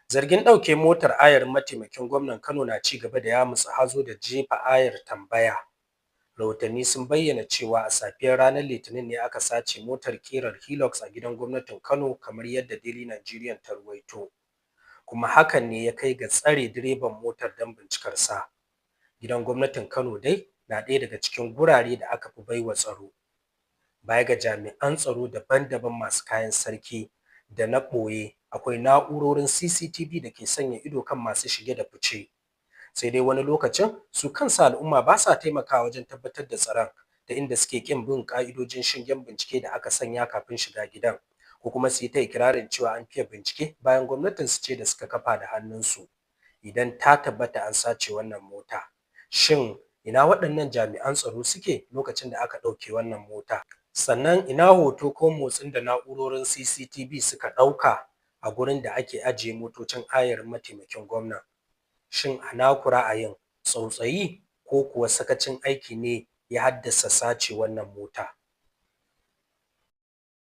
Zargin ɗauke motar ayarin mataimakin gwamnan Kano na ci gaba da yamutsa hazo da jefa ayar tambaya. Rahotanni sun bayyana cewa a safiyar ranar Litinin ne aka sace motar ƙirar Hilux a gidan gwamnatin Kano, kamar yadda Daily Nigerian ta ruwaito. Kuma hakan ne ya kai ga tsare direban motar don bincikar sa. Gidan gwamnatin Kano dai na ɗaya daga cikin gurare da aka fi baiwa tsaro. Baya ga jami'an tsaro daban-daban masu kayan sarki da na ɓoye, akwai na'urorin CCTV da ke sanya ido kan masu shige da fice. Sai dai wani lokacin su kansu al'umma ba sa taimakawa wajen tabbatar da tsaron, ta inda suke ƙin bin ƙa'idojin shingen bincike da aka sanya kafin shiga gidan, ko kuma su yi ta ikirarin cewa an fiye bincike bayan gwamnatin su ce da suka kafa da hannunsu. Idan ta tabbata an sace wannan mota, shin ina waɗannan jami'an tsaro suke lokacin da aka ɗauke wannan mota? Sannan ina hoto ko motsin da na'urorin CCTV suka ɗauka a gurin da ake ajiye motocin ayarin mataimakin gwamna? Shin a naku ra'ayin, tsautsayi ko kuwa sakacin aiki ne ya haddasa sace wannan mota?